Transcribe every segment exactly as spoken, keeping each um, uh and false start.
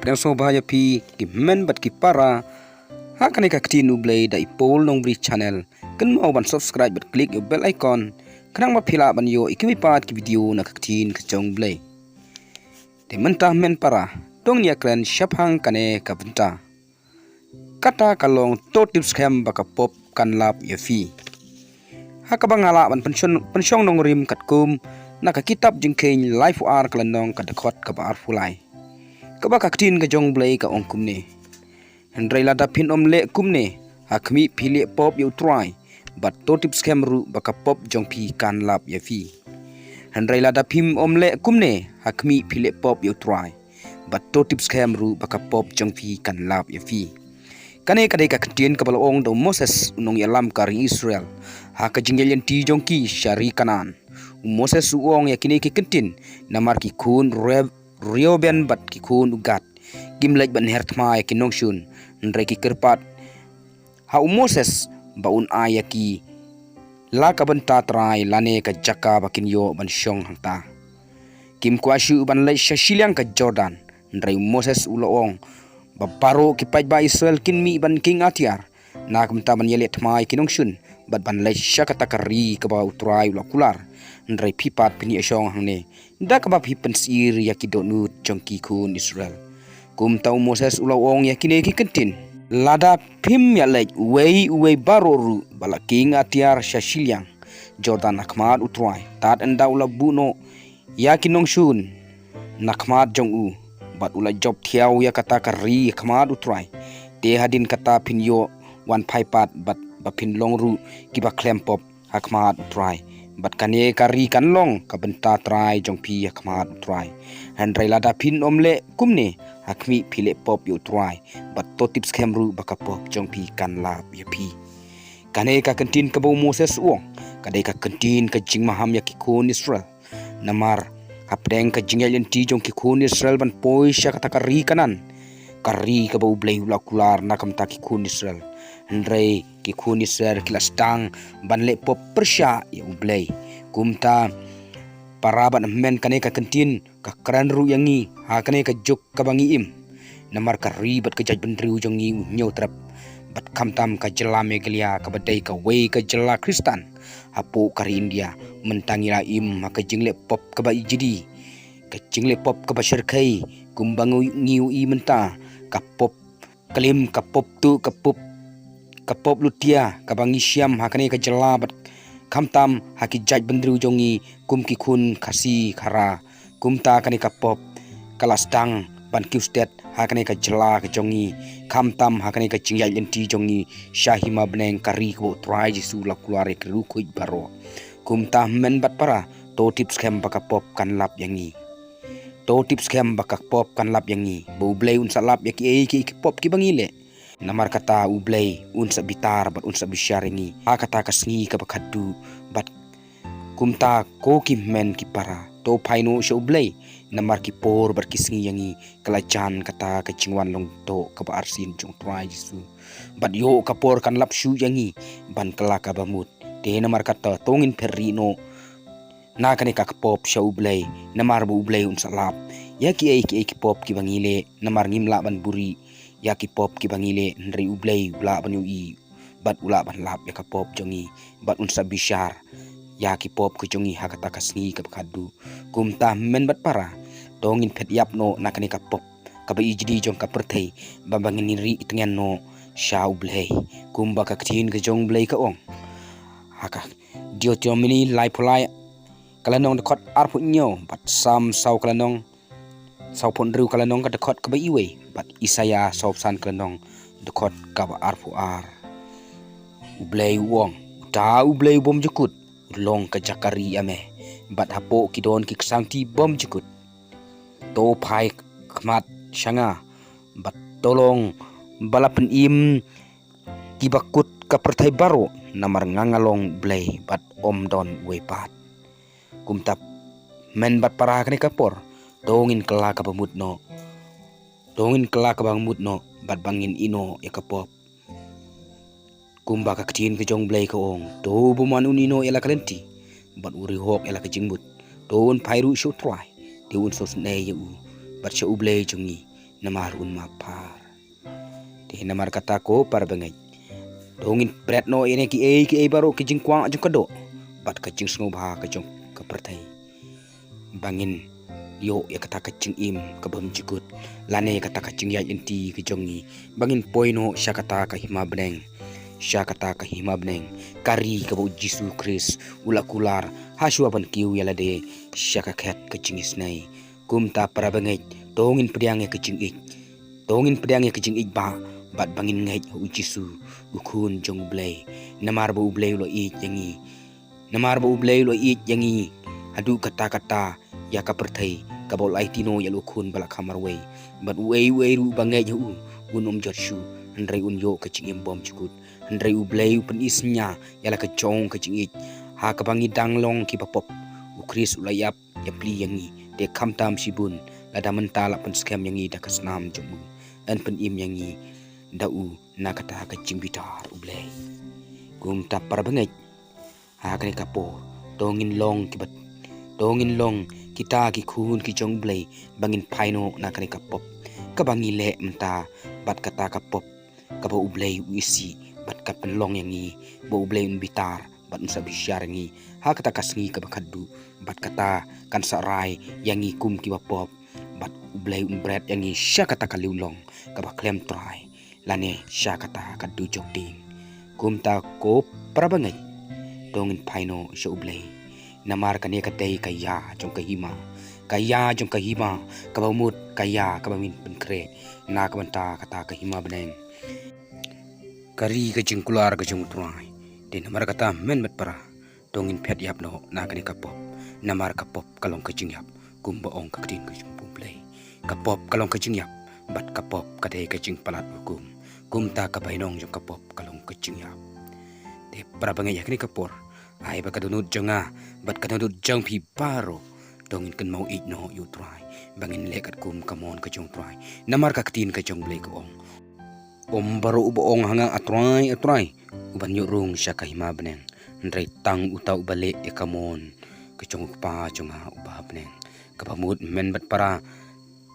Pdiang sngewbha ïa phi ki hynmen bad ki para ha kane ka ktien U Blei da i Paul Nongbri channel. Kynmaw ban subscribe bad click ïa u bell icon khnang ba phi lah ban ïoh ïa kiwei pat ki video na ka ktien ka jong U Blei. Te mynta hynmen para, to ngin ïakren shaphang kane ka bynta. Kata ka long to tip skhem ba ka pop kan lap ïa phi. Ha kaba nga lah ban pynshong, pynshong nongrim katkum na ka kitab Jingkheiñ laiphew ar ka lynnong ka dkhot kaba arphew lai. Kaba ka ktien ka jong U Blei ka ong kumne. Hynrei lada phin ym leh kumne, ha khmih phi leh pop ïa U Trai, bad to tip skhem ruh ba ka pop jong phi kan lap ïa phi. Hynrei lada phim ym leh kumne, ha khmih phi leh pop ïa U Trai, bad to tip skhem ruh ba ka pop jong phi kan lap ïa phi. Kane ka dei ka ktien kaba la ong da u Moses u nongïalam ka ri Israel ha ka jingïaid lynti jong ki sha ri Kanaan. U Moses u ong ïa kine ki ktien namar ki khun Re-, Reuben bad ki khun u Gad kim leit ban her thma ïa ki nongshun, hynrei ki kyrpad ha u Moses ba un ai ïa ki la ka bynta trai lane ka jaka ba kin ïoh ban shong hangta. Kim kwah shuh ban leit sha shiliang ka Jordan, hynrei u Moses u la ong ba baroh ki paidbah Israel kin mih ban kieng atiar na ka bynta ban ïaleh thma ïa ki nongshun bad ban leit sha kata ka ri kaba U Trai u la kular. Hynrei phi pat phin ïashong hangne da kaba phi pynsyier ïa ki dohnud jong ki khun Israel. Kumta u Moses u la ong ïa kine ki ktien. Lada phim ïaleit uwei uwei baroh ruh ba la kieng atiar sha shiliang Jordan ha khmat U Trai, tad ynda u la buh noh ïa ki nongshun na khmat jong u, bad u la jop thiaw ïa kata ka ri ha khmat U Trai. Te hadien kata phin ïoh wan phai pat bad ba phin long ruh kiba khlem pop ha khmat U Trai. Bad kane ka ri kan long ka bynta trai jong phi ha khmat U Trai. Hynrei lada phin ym leh kumne, ha khmih phi leh pop ïa U Trai, bad to tip skhem ruh ba ka pop jong phi kan lap ïa phi. Kane ka ktien kaba u Moses u ong ka dei ka ktien ka jingmaham ïa ki khun Israel. Namar hapdeng ka jingïaid lynti jong ki khun Israel ban poi sha kata ka ri Kanaan, ka ri kaba U Blei u la kular na ka bynta ki khun Israel. Hynrei ki khun Israel ki la sdang ban leh pop pyrshah ïa U Blei. Kumta para bad hynmen, kane ka ktien ka kren ruh ïa ngi ha kane ka juk kaba ngi im. Namar ka ri bad ka jaitbynriew jong ngi u hynñiew trep. Bad khamtam ka jylla Meghalaya kaba dei kawei ka jylla Khristan hapoh ka ri India, mynta ngi la im ha ka jingleh pop kaba ijli, ka jingleh pop kaba shyrkhei, kumba ngi, ngi ïohi mynta, ka pop klim, ka pop tuh, ka pop, ka pop lutia, kaba ngi shem ha kane ka jylla bad khamtam ha ki jaitbynriew jong ngi kum ki khun Khasi Khara. Kumta kane ka pop ka la sdang ban kiwstet ha kane ka jylla ka jong ngi, khamtam ha kane ka jingïaid lynti jong ngi sha hima bneng, ka ri kaba U Trai Jisu u la kular ïa ki riewkhuid baroh. Kumta hynmen bad para, to tip skhem ba ka pop kan lap ïa ngi. To tip skhem ba ka pop kan lap ïa ngi, ba U Blei un sa lap ïa kiei kiei ki pop kiba ngi leh. Namar kata U Blei un sa bitar bad un sa bishar ïa ngi ha kata ka sngi kaba khatduh. Bad kumta ko ki hynmen ki para, to phai noh sha U Blei, namar ki por bad ki sngi ïa ngi ka la jan kata ka jingwan lyngdoh kaba arsien jong U Trai Jisu. Bad ïoh ka por kan lap shuh ïa ngi ban kylla kaba mut. Te namar kata to ngin phet rieh noh na kane ka pop sha U Blei, namar ba U Blei un sa lap ïa kiei kiei ki pop kiba ngi leh. Namar ngim lah ban buhrieh ïa ki pop kiba ngi leh, hynrei U Blei u lah ban ïohi bad u lah ban lap ïa ka pop jong ngi, bad un sa bishar ïa ki pop ka jong ngi ha kata ka sngi kaba khatduh. Kumta hynmen bad para, to ngin phet ïap noh na kane ka pop kaba ijli jong ka pyrthei, ba, ba ngin rieh tngen noh sha U Blei. Kumba ka ktien ka jong U Blei ka ong ha ka Deuteronomi laiphew lai ka lynnong dkhot arphew hynñiew, bad Salm saw ka lynnong, sawphew hynriew ka lynnong ka dkhot kaba iwei, bad Isaïah sawphew san ka lynnong dkhot kaba arphew ar. U Blei u ong, uta U Blei u bym jukut u long ka jaka rieh ïa me, bad hapoh ki don ki ksangti bym jukut. To phai khmat sha nga, bad to long ba la pynim kiba kut ka pyrthei baroh, namar nga nga long U Blei bad ym don uwei pat. Kumta hynmen bad para, ha kane ka por to ngin kylla kaba mut noh. To ngin kylla kaba mut noh bad ba ngin ïeh noh ïa ka pop. Kumba ka ktien ka jong U Blei ka ong, to u bymman un ïeh noh ïa la ka lynti, bad u riewhok ïa la ka jingmut. To un phai ruh sha U Trai, te un sngewsynei ïa u, bad sha U Blei jong ngi, namar un map phar. Te namar kata ko para bangeit, to ngin bret noh ïa kine kiei kiei baroh ki jingkwah jong ka doh bad ka jingsngewbha ka jong ka pyrthei, ba ngin ïoh ïa kata ka jingim ka bym jukut, lane ïa kata ka jingïaid lynti ka jong ngi, ba ngin poi noh sha kata ka hima bneng, sha kata ka hima bneng, ka ri kaba U Jisu Khrist u la kular ha shuwa ban kiew ïa lade sha ka khet ka jingisynei. Kumta para bangeit, to ngin pdiang ïa ka jingïeit, to ngin pdiang ïa ka jingïeit ba, bad ba ngin ngeit ha U Jisu, U Khun jong U Blei, namar ba U Blei u la ïeit ïa ngi, namar ba U Blei u la ïeit ïa ngi haduh katta katta ïa ka pyrthei, kaba u la aiti noh ïa la U Khun ba la kha marwei, bad uei uei ruh ba ngeit ha u, un ym jot shuh, hynrei un ïoh ka jingim bym jukut. Hynrei U Blei u pyni synñia ïa la ka jong ka jingïeit, ha kaba ngi dang long kiba pop, U Khrist u la ïap ïapli ïa ngi. Te khamtam shibun, lada mynta la pynskhem ïa ngi da ka snam jong u, yn pynim ïa ngi da u na kata ka jingbitar U Blei. Kumta para bangeit, ha kane ka por, to ngin long kiba, to ngin long kita ki khun ki jong U Blei, ba ngin phai noh na kane ka pop kaba ngi leh mynta, bad kata ka pop kaba U Blei u isih bad ka pynlong ïa ngi, ba U Blei un bitar bad un sa bishar ïa ngi ha kata ka sngi kaba khatduh, bad kata kan sa rai ïa ngi kum kiba pop, bad U Blei un bret ïa ngi sha kata ka liwlong kaba khlem trai, lane sha kata ka dujok ding. Kumta ko para bangeit, to ngin phai noh sha U Blei, namar kane ka dei ka ïa jong ka hima, ka ïa jong ka hima, kaba mut ka ïa kaba ngin pynkhreh na ka bynta kata ka hima bneng, ka ri ka jingkular ka jong U Trai. Te namar kata myn bad para, to ngin phet ïap noh na kane ka pop, namar ka pop ka long ka jingïap, kumba ong ka ktien ka jong U Blei. Ka pop ka long ka jingïap, bad ka pop ka dei ka jingpalat hukum. Kumta ka bainong jong ka pop ka long ka jingïap. Te para bangeit, ha kane ka por, ai ba ka dohnud jong nga bad ka dohnud jong phi baroh, to ngin kynmaw ïeit noh ïa U Trai, ba ngin leh katkum ka mon ka jong U Trai. Namar ka ktien ka jong U Blei ka ong, ym baroh uba ong ha nga, A Trai, A Trai, u ban ïoh rung sha ka hima bneng, hynrei tang uta uba leh ïa ka mon ka jong U Kpa jong nga uba ha bneng. Kaba mut myn bad para,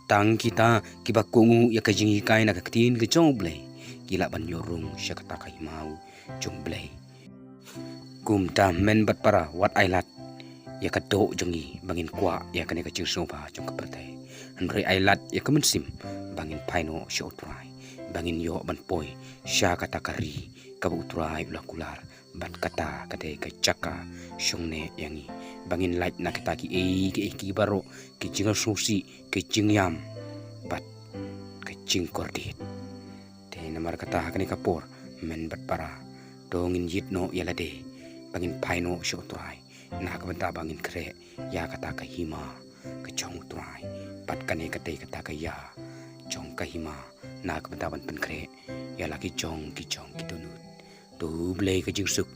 tang kita kiba kohnguh ïa ka jinghikai na ka ktien ka jong U Blei, ki lah ban ïoh rung sha kata ka hima jong U Blei. Kumta myn bad para, wat ailad ïa ka doh jong ngi ba ngin kwah ïa kane ka jingsngewbha jong ka pyrthei, hynrei ailad ïa ka mynsiem ba ngin phai noh sha U Trai, ba ngin ïoh ban poi sha kata ka ri kaba U Trai u la kular, bad kata ka dei ka jaka shong neh ïa ngi, ba ngin lait na kita kiei kiei ki baroh, ki jingsngewsih, ki jingïam, bad ka jingkordit. Te namar kata ha kane ka por, myn bad para, to ngin ïit noh ïa lade, ba ngin phai noh sha U Trai, na ka bynta ba ngin khreh ïa kata ka hima ka jong U Trai, bad kane ka dei kata ka ïa jong ka hima, na ka bynta ban pynkhreh ïa la ki jong ki jong ki dohnud. To U Blei ka jingsuk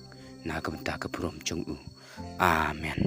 na ka bynta ka burom jong u. Amen.